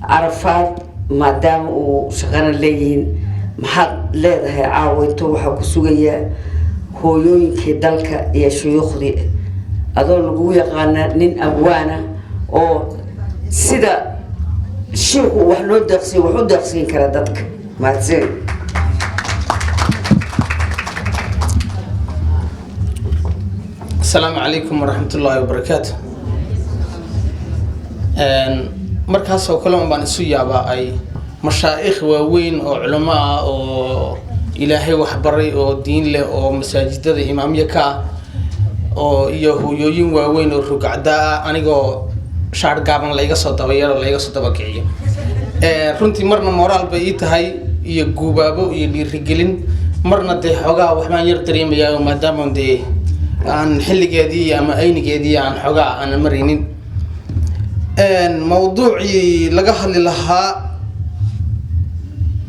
Carafaad, maadaama uu shaqana leeyihiin, maxaad leedahay caawinto? Waxaa ku sugayaa hooyooyinkii dalka iyo shuyuukhdii, adoo lagu yaqaana nin abwaana oo sida shiiku wax loo deeqsiin, wax u deeqsiin kara dadka. Mahadsan. Asalaamu calaykum waraxmat ullaahi wabarakaatu. Markaas oo kale un baan isu yaabaa ay mashaa'ikh waaweyn oo culamo ah oo Ilaahay waxbaray oo diin leh oo masaajidada imaamyo ka ah oo iyo hooyooyin waaweyn oo rugcada ah, anigoo shaar gaaban layga soo dabayaro, layga soo dabakiciyo. Runtii marna moraal bay ii tahay iyo guubaabo iyo dhiirigelin, marna dee xoogaa waxbaan yar dareemayaa, maadaama dee aan xilligeedii ama aynigeedii aan xoogaa aanan maraynin. Mawduucii laga hadli lahaa,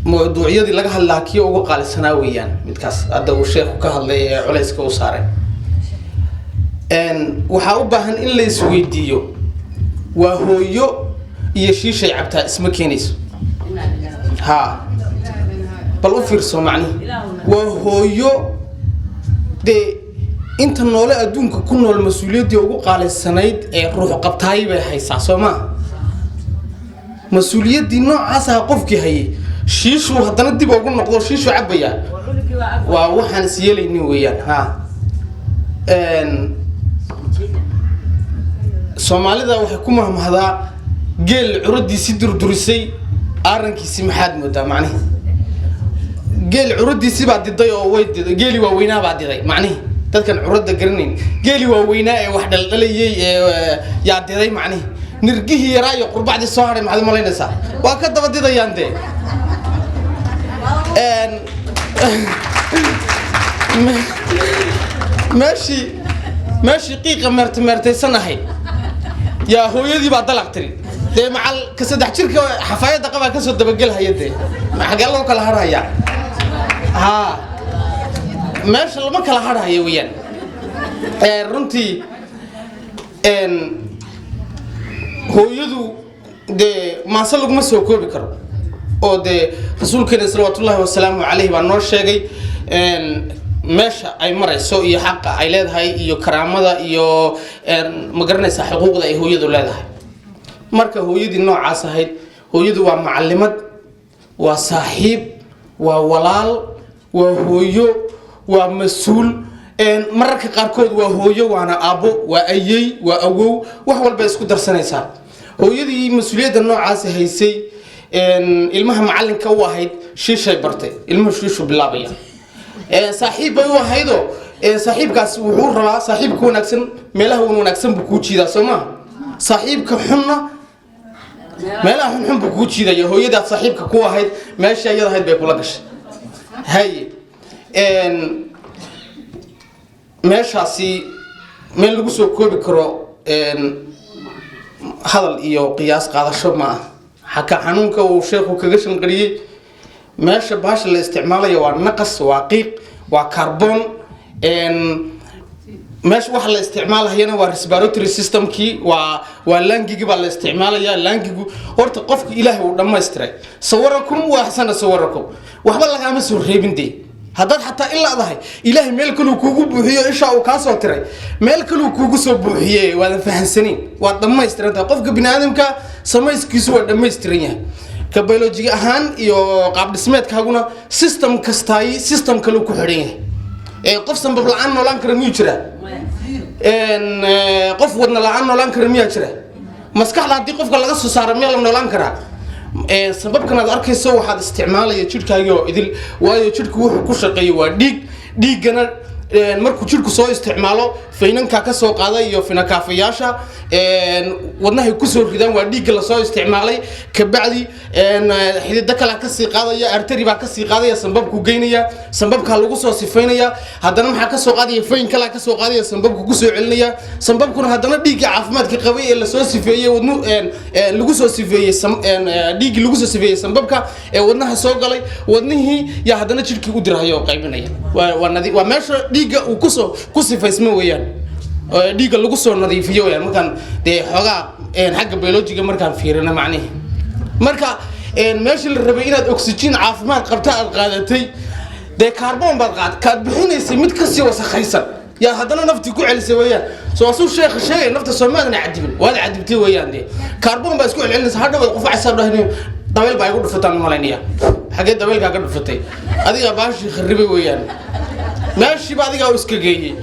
mawduucyadii laga hadli lahaa kii ugu qaalisanaa weeyaan midkaas hadda uu sheekhu ka hadlay ee culayska u saaray. Waxaa u baahan in la isweydiiyo: waa hooyo iyo shiishay cabtaa isma keenayso? Ha, bal u fiirso macnihi. Waa hooyo dee inta noole adduunka ku nool mas-uuliyaddii ugu qaalisanayd ee ruux qabtaay bay haysaa, soo maa? Mas-uuliyaddii noocaas aha qofkii hayay shiishuu haddana dib ugu noqdo, shiishuu cabayaa, waa waxaan is yeelaynin weeyaan. Ha, Soomaalida waxay ku mahmahdaa: geel curadiisi durdurisay aarankiisi maxaad moodaa? Macnihi, geel curadiisi baa diday oo way diday, geeli waaweynaa baa diday. Macnihi, dadkan curada garanayn, geeli waaweynaa ee wax dhaldhalayay ee yaa diday. Macnihi, nirgihii yaraa iyo qurbacdii soo hadhay maxaad umalaynaysaa? Waa ka daba didayaan dee. Meeshii qiiqa meerta meertaysan ahayd yaa hooyadii baa dalaq tiri dee. Macal ka 3 jirka xafaayadda qabaa kasoo dabagelhaya dee. Xagee loo kala harhayaa? Ha, meesha lama kala harhayo weeyaan. Runtii hooyadu dee maase laguma soo koobi karo, oo dee rasuulkeena salawaatullaahi wasalaamu caleyhi baa noo sheegay meesha ay marayso iyo xaqa ay leedahay iyo karaamada iyo ma garanaysaa, xuquuqda ay hooyadu leedahay. Marka hooyadii noocaas ahayd, hooyadu waa macalimad, waa saaxiib, waa walaal, waa hooyo, waa mas-uul. Mararka qaarkood waa hooyo waana aabbo, waa ayey, waa awow, wax walba isku darsanaysaa. Hooyadii mas-uuliyadda noocaasi haysay, ilmaha macalinka u ahayd, shiishay bartay, ilmuhu shiishu bilaabaya. Saaxiib bay u ahaydoo saaxiibkaas wuxuu rabaa, saaxiibka wanaagsan meelaha wan wanaagsan buu kuu jiidaa, soo maha? Saaxiibka xunna meelaha xunxun buu kuu jiidaya. Hooyadaad saaxiibka ku ahayd meesha iyada ahayd bay kula gashay. Haye, meeshaasi meel lagu soo koobi karo hadal iyo qiyaas qaadasho ma ah. Xaka xanuunka uu sheekhu kaga shanqariyey, meesha baasha la isticmaalayo waa naqas, waa qiiq, waa carbon. Meesha waxa la isticmaalahayana waa respiratory systemkii, waa lungigii baa la isticmaalaya. Lungigu horta qofka Ilaahay uu dhammaystiray, sawarakum wa axsana sawarakum, waxba lagaama soo reebin dee. Haddaad xataa ilaadahay, Ilaahay meel kaluu kuugu buuxiyo, ishaa uu kaa soo tiray meel kaluu kuugu soo buuxiye, waadan fahansanayn. Waad dhammaystiran tahay. Qofka bini aadamka samayskiisu waa dhammaystiran yahay, ka biology ahaan iyo qaab dhismeedkaaguna system kastaay system kaluu ku xidhan yahay. Qof sanbab la-aan noolaan kara miyuu jiraa? Qof wadna la-aan noolaan kara miyaa jira? Maskaxda haddii qofka laga soo saaro, miyaa la noolaan karaa? Sababkan aad arkayso waxaad isticmaalaya jidhkaagii oo idil, waayo jidhku wuxuu ku shaqeeya waa dhiig. Dhiiggana markuu jidhku soo isticmaalo, faynankaa ka soo qaada iyo finakaafayaasha wadnahay kusoo ridaan, waa dhiigga lasoo isticmaalay. Kabacdi xidido kalea kasii qaadaya, artery baa kasii qaadaya, sambabku geynaya, sambabkaa lagu soo sifaynaya. Haddana maxaa kasoo qaadaya? Fayn kalaa kasoo qaadaya, sambabku kusoo celinaya. Sambabkuna haddana dhiigga caafimaadka qabay ee lasoo sifeeyey, wadnu lagu soo sifeeyey, dhiiggii lagu soo sifeeyey sambabka ee wadnaha soo galay, wadnihii yaa haddana jidhkii u dirhaya oo qaybinaya. Waa meesha dhiigga uu kusoo ku sifaysmo weeyaan, oo dhiigga lagu soo nadiifiyo weyaan. Markaan dee xoogaa xagga biologyga markaan fiirino macnihi. Marka meeshii la rabay inaad oxygen caafimaad qabta aad qaadatay, dee kaarboon baad qaad kaad bixinaysay, mid kasii wasakhaysan yaa haddana naftii ku celisay weeyaan. Soo asuu sheekha sheegay, nafta soomaalina cadibin, waad cadibtay weeyaan. Dee kaarboon baa isku celcelinaysa, hadhow waad qufacaysaa, dhahni dabeyl baa igu dhufataan malaynaya. Xagee dabeylkaa ka dhufatay? Adiga baashii kharibay weeyaan, meeshiiba adigaa u iska geeyey.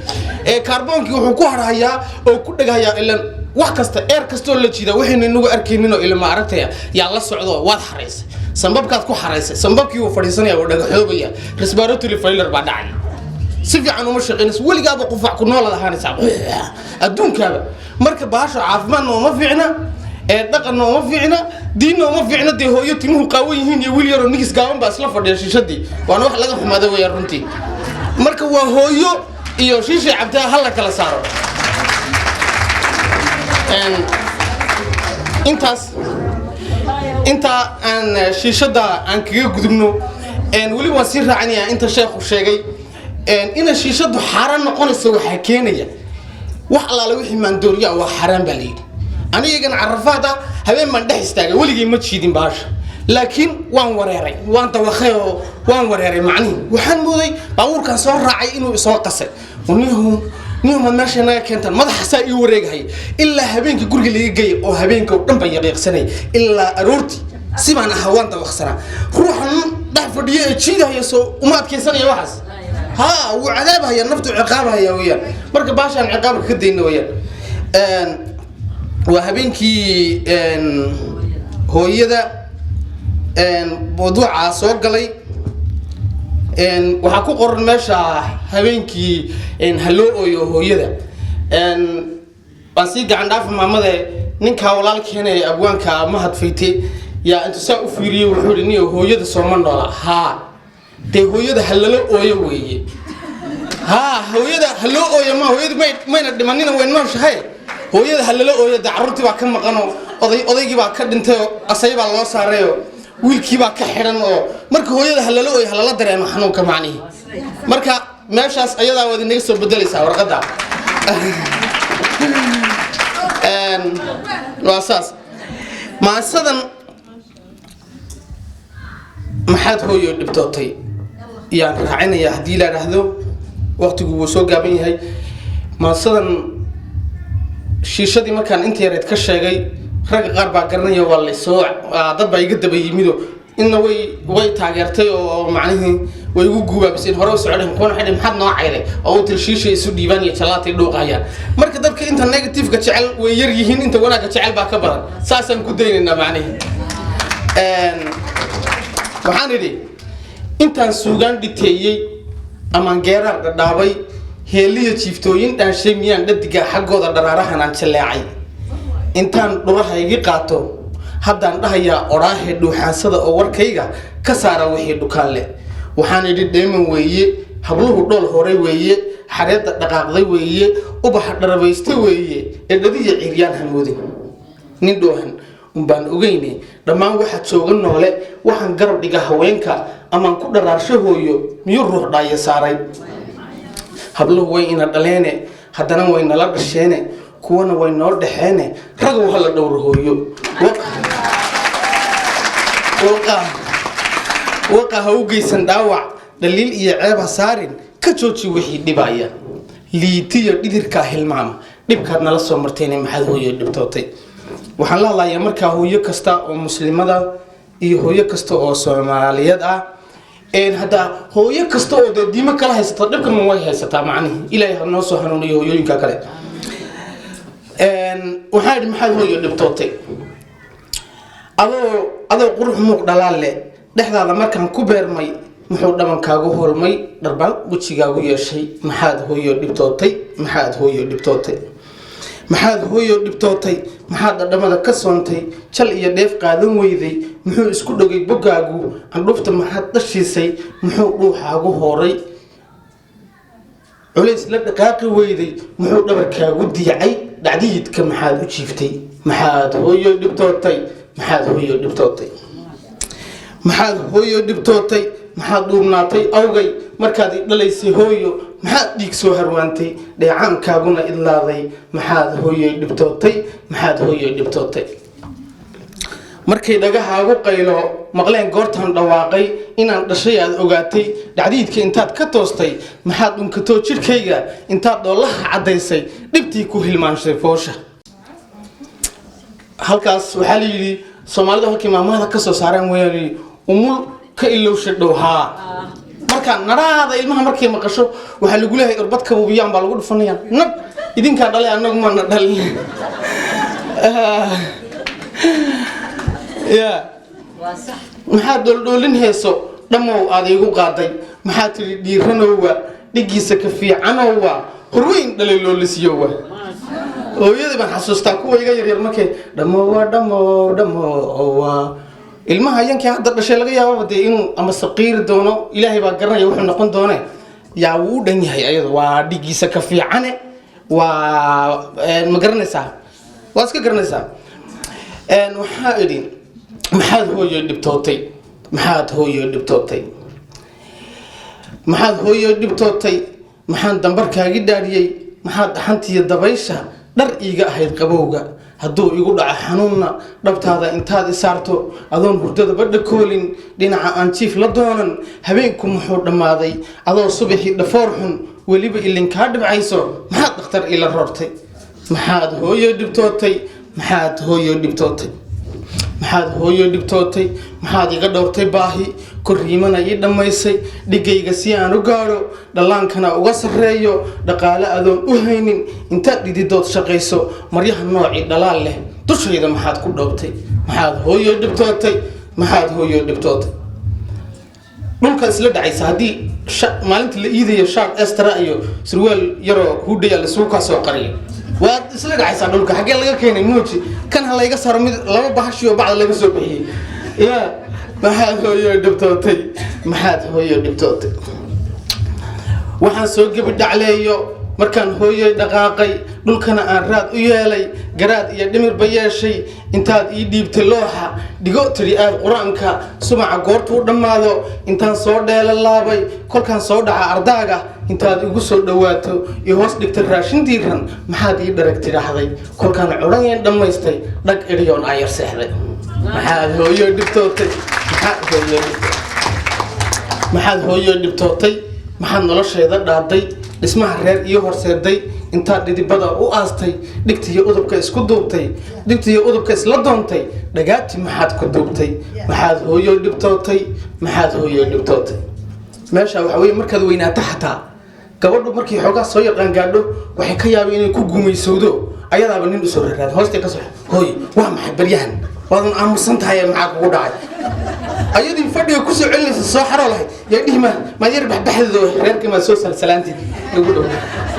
Ee kaarboonkii wuxuu ku harhayaa oo ku dheghayaa, ilan wax kasta, eer kastoo la jiida waxaynu inagu arkaynin oo ilma aragtaya yaa la socdo. Waad xaraysay, sambabkaad ku xaraysay, sambabkii wuu fadhiisanaya, wuu dhagaxoobaya, respiratory failure baa dhacay, si fiican uma shaqaynayso, weligaaba qufac ku noolaad ahaanaysaa adduunkaaba. Marka baasha caafimaadna uma fiicna, ee dhaqanna uma fiicna, diinna uma fiicna. Dee hooyo timuhu qaawan yihiin iyo wiil yaroo nigis gaaban baa isla fadhiya shiishadii, waana wax laga xumaada weeyaan runtii. Marka waa hooyo iyo shiishay cabtaa ha la kala saaro. Intaas intaa aan shiishada aan kaga gudubno, weli waan sii raacinayaa inta sheekhu sheegay. Inay shiishadu xaaraan noqonayso waxaa keenaya wax allaale wixii maandooriya waa xaaraan baa la yidhi. Anigagan carafaad ah habeen baan dhex istaagay, weligay ma jiidin baasha, laakiin waan wareeray, waan dawakhay oo waan wareeray. Macnihi waxaan mooday baabuurkaan soo raacay inuu isoo qasay. Nihu nihu meesha naga keentaan, madaxasaa ii wareegahaya ilaa habeenkii guriga laga geeyay, oo habeenka oo dhan baan yaqiiqsanay ilaa aroortii. Si baan ahaa, waan dawaqsanaa. Ruuxan dhex fadhiya ee jiidahaya soo uma adkaysanaya waxaas, ha wuu cadaabahaya, naftu ciqaabahaya weeyaan. Marka baashaan ciqaabka ka dayna weeyaan. Waa habeenkii hooyada mawduucaa soo galay. Waxaa ku qoran meesha habeenkii haloo ooyo hooyada. Waan sii gacan dhaafa maamade. Ninkaa walaalkeena ee abwaanka Mahad Fayte yaa intuu saa u fiiriyey wuxuu yihi: "Niyo, hooyada sooma noola? Haa, dee hooyada ha lala ooyo weeye. Haa, hooyada ha loo ooyo, ma hooyadu may mayna dhimanina, way nooshahay. Hooyada ha lala ooyo. Dee carruurtii baa ka maqanoo odaygii baa ka dhintay oo asay baa loo saarayoo wiilkii baa ka xidhan oo marka hooyada ha lala ooyo, ha lala dareemo xanuunka." Macnihi marka meeshaas ayadaa waad inaga soo bedelaysaa warqadda. Waa saas maasadan. Maxaad hooyo dhibtootay yaan raacinayaa haddii la idhaahdo, waqtigu wuu soo gaaban yahay. Maasadan shiishadii markaan inta yareed ka sheegay, ragga qaar baa garanaya, waa laysoo dad baa iga daba yimido, inna way taageertay oo macnihii way igu guubaabiseen, hore u socdeen. Kuwana waxay dhaheen, "Maxaad noo cayday?" Oo u tiri shiishay isu dhiibaan iyo jalaatay dhuuqayaan. Marka dadka inta negative-ka jecel way yar yihiin, inta wanaagga jecel baa ka badan. Saasaan ku daynaynaa. Macnihii waxaan idhi: intaan suugaan dhiteeyey amaan geeraar dhadhaabay, heeliya jiiftooyin dhaanshay, miyaan dhadiga xaggooda dharaarahan aan jaleecay, intaan dhurahaygi qaato haddaan dhahayaa odhaahe dhuuxaansada oo warkayga ka saara wixii dhukaan leh. Waxaan idhi: dheeman weeye habluhu, dhool hore weeye, xareedda dhaqaaqday weeye, ubaxa dharabaysta weeye, ee dhadiya ciiryaan hamoodin, nin dhoohan unbaan ogeyne. Dhammaan waxaa jooga noole, waxaan garab dhiga haweenka amaan ku dharaarsho hooyo, miyuu ruux dhaayo saaray? Habluhu way ina dhaleene, haddana way nala dhasheene, kuwana way noo dhexeene. Ragow, hala dhowro hooyo. Waqa ha u geysan dhaawac, dhaliil iyo ceeb ha saarin, ka jooji wixii dhibaya, liitiyo dhidirkaa hilmaama dhibkaad nala soo martayna. Maxaad hooyo dhibtootay? Waxaan la hadlayaa markaa hooyo kasta oo muslimada iyo hooyo kasta oo Soomaaliyeed ah. Hadda hooyo kasta oo dee diimo kala haysata dhibkan way haysataa. Macnihi Ilaahay ha noo soo hanuuniyo hooyooyinka kale. Waxaan idhi: maxaad hooyo dhibtootay? Adoo qurux muuq dhalaal leh, dhexdaada markaan ku beermay, muxuu dhabankaagu hoolmay, dharbaan wejigaagu yeeshay? Maxaad hooyo dhibtootay? Maxaad hooyo dhibtootay? Maxaad hooyo dhibtootay? Maxaad dhadhamada ka soontay, jal iyo dheef qaadan weyday? Muxuu isku dhogay boggaagu? Candhufta maxaad dhashiisay? Muxuu dhuuxaagu hooray, culays la dhaqaaqi weyday? Muxuu dhabarkaagu diicay? Dhacdiyidka maxaad u jiiftay? Maxaad hooyo dhibtootay? Maxaad hooyo dhibtootay? Maxaad hooyo dhibtootay? Maxaad dhuubnaatay awgay markaad i dhalaysay hooyo? Maxaad dhiig soo harwaantay, dheecaankaaguna idlaaday? Maxaad hooyo dhibtootay? Maxaad hooyo dhibtootay? Markay dhagahaagu qaylo maqleen goortaan dhawaaqay inaan dhashay aad ogaatay, dhacdiidka intaad ka toostay maxaad dhunkatoo jidhkayga intaad dhoolaha caddaysay dhibtii ku hilmaanshay foosha. Halkaas waxaa la yidhi, Soomaalida halkii maamahda ka soo saareen wayaan, umul ka ilowsha dhowhaa. Marka naraada ilmaha markay maqasho, waxaa lagu leeyahay irbad kabuubiyaan baa lagu dhufanaya. Nab idinkaa dhalay, annagu mana dhalin ya. Maxaad dholdhoolin heeso dhammow aad iigu qaaday? Maxaa tidhi dhiiranowga dhigiisa ka fiicanowa, horweyn dhalay loolisiyowa? Hooyadii baan xasuustaa, kuwa iga yaryar markay dhamowa dhamow dhamowa. Ilmaha yankii hadda dhashay laga yaababa dee inuu ama saqiiri doono, Ilaahay baa garanaya wuxuu noqon doone. Yaa wuu u dhan yahay ayadu, waa dhigiisa ka fiicane, waa ma garanaysaa, waa iska garanaysaa. Waxaa idhi, maxaad hooyo dhibtootay? Maxaad hooyo dhibtootay? Maxaad hooyo dhibtootay? Maxaan dambarkaagi dhaadhiyey? Maxaad dhaxantiiyo dabaysha dhar iiga ahayd qabowga? Hadduu igu dhaco xanuunna dhabtaada intaad isaarto, adoon hurdadaba dhakoolin, dhinaca aan jiif la doonan, habeenku muxuu dhammaaday adoo subaxii dhafoor xun weliba ilinkaa dhibcayso, maxaad dhakhtar ila roortay? Maxaad hooyo dhibtootay? Maxaad hooyo dhibtootay? Maxaad hooyo dhibtootay? Maxaad iga dhowrtay baahi, korriimana ii dhammaysay, dhigayga si aan u gaadho, dhallaankana uga sarreeyo, dhaqaale adoon u haynin intaad dhididood shaqayso, maryaha noocii dhalaal leh dushayda maxaad ku dhoobtay? Maxaad hooyo dhibtootay? Maxaad hooyo dhibtootay? Dhulka isla dhacaysa haddii maalinta la iidayo shaar extra iyo surwaal yaroo hudhaya lasugu kaa soo qariyo, waad isla dhacaysaa dhulka. Xaggee laga keenay muuji kan ha layga saaro, mid laba bahashiyo bacda laga soo bixiyey ya. Maxaad hooyo dhibtootay? Maxaad hooyo dhibtootay? Waxaan soo gebi dhacleeyo markaan hooyoy dhaqaaqay, dhulkana aan raad u yeelay, garaad iyo dhimirba yeeshay, intaad ii dhiibtay looxa, dhigo tidhi aad qur-aanka, subaca goortuu dhammaado intaan soo dheela laabay, kolkaan soo dhaca ardaaga intaad igu soo dhowaato, i hoos dhigtay raashin diiran, maxaad ii dharag tidhaahday kolkaan codhayan dhammaystay, dhag idhiyoon aayar seexday? Maxaad hooyo dhibtootay? Maxaad hooyo dhibtootay? Maxaad hooyo dhibtootay? Maxaad nolosheeda dhaaday, dhismaha reer iyo horseeday, intaad dhidibada u aastay, dhigtiyo udubka isku duubtay, dhigtiyo udubka isla doontay, dhagaati maxaad ku duubtay? Maxaad hooyo dhibtootay? Maxaad hooyo dhibtootay? Meesha waxa weye, markaad weynaato, xataa gabadhu markay xoogaa soo yaqaan gaadho, waxay ka yaabay inay ku gumaysowdo, ayadaaba nin usoo raraad hoostay ka soo. Hooy, waa maxay baryahan waadan aamusan tahay? Maxaa kugu dhacay? Ayadii fadhiga kusoo celinaysa, soo xaroo lahayd, yaa dhihi ma maad yar baxbaxdeedo, reerkii maad soo salsalaantid lagu dhow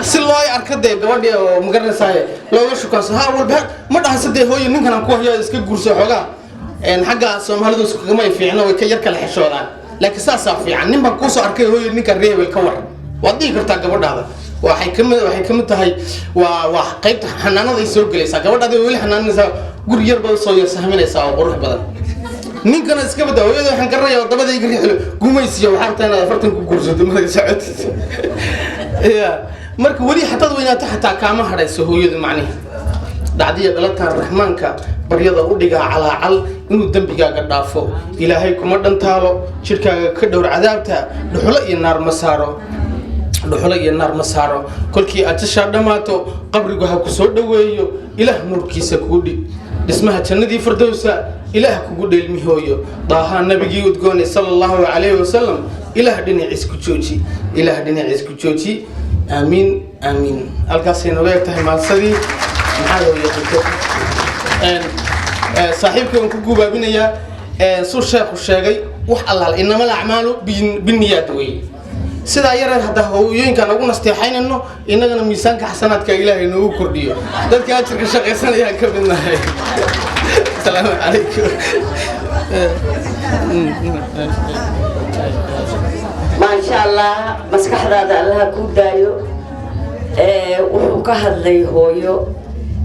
si loo arka dee gabadhii oo magaranaysaa looga shukaanso. Ha walba ma dhahaysa dee, hooyo, ninkan aan ku hayo iska guurso. Xoogaa xagga Soomaalidu iskagama ay fiicno, way ka yar kala xishoodaan, laakiin saasaa fiican. Nin baan kuusoo arkay hooyo, ninkan reer hebel ka war, waad dhihi kartaa gabadhaada. Waxay kamid tahay, waa qaybta xanaanada ay soo gelaysaa. Gabadhaada weli xanaanaysaa, guri yar baad usoo yar sahminaysaa oo qurux badan. Ninkana iska bada, hooyada waxaan garanayaa dabada iga riixlo gumaysiyo, waxaa rabtaa inaad 40 ku guursato marka socotid ya. Marka weli xataad weynaato, xataa kaama hadhayso hooyadu macnihi. Dhacdiya dhalataan Raxmaanka baryada u dhigaa calaacal inuu dembigaaga dhaafo. Ilaahay kuma dhantaalo, jidhkaaga ka dhowr cadaabta, dhuxulo iyo naar ma saaro, dhuxulo iyo naar ma saaro. Kolkii ajashaa dhammaato, qabrigu ha ku soo dhoweeyo, Ilaah nuurkiisa kuu dhig, dhismaha jannadii Fardowsa Ilaah kugu dheelmihooyo, daahaa nabigii udgoonay sala Allahu calayhi wasalam Ilaah dhinaciis ku jooji, Ilaah dhinaciis ku jooji. Aamiin, aamiin. Halkaasay nooga eg tahay maansadii maxaa hooyo dhigto. Saaxiibkii waan ku guubaabinayaa suu sheekhu sheegay, wax allaal innamal acmaalu binniyaad weeye. Sidaa yareed hadda hooyooyinkaan ugu nasteexaynayno, innagana miisaanka xasanaadka Ilaahay noogu kordhiyo, dadka ajirka shaqaysanayaan ka mid nahay. Asalaamu calaykum. Maasha Allah, maskaxdaada Allaha kuu daayo. Wuxuu ka hadlay hooyo.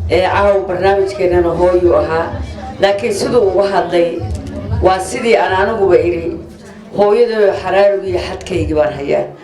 Caawa barnaamijkeenana hooyu ahaa, laakiin siduu uga hadlay waa sidii aan aniguba idhi, hooyadoo xaraarigii xadkaygii baan hayaa.